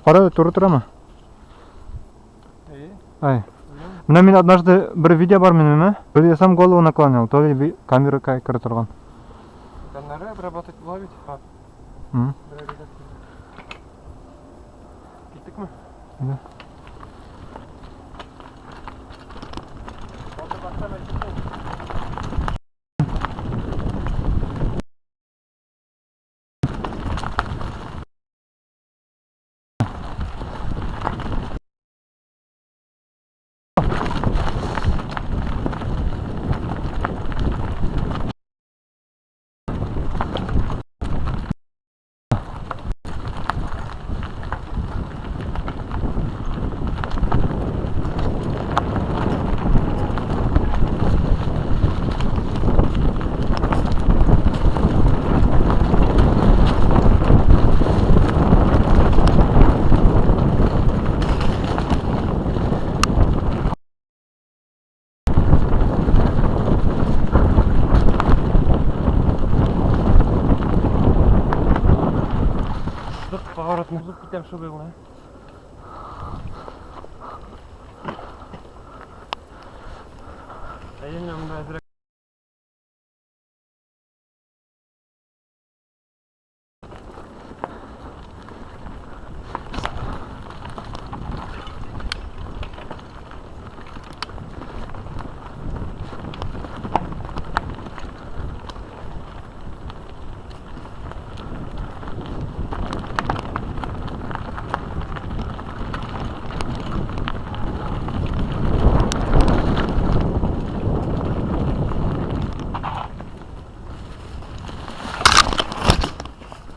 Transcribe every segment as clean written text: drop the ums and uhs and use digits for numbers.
Кара, туры торамы? Әйе. Ай. Менә мин однажды бер видео бар минем, ә? То ли я сам голову наклонял, то ли камера керә торган. Аннары обработать була бит. Киттекме? Да. Поворотны узып китәм шул юлны. Әйе, менә монда әзрәк.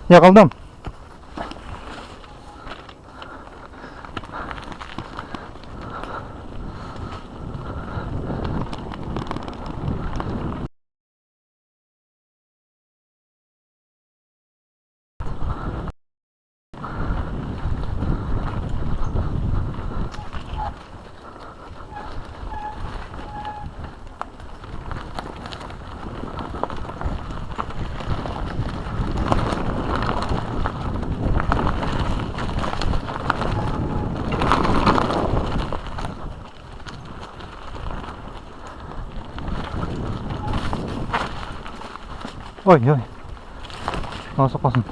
Егылдым. Ой, ой. Алла сакласын.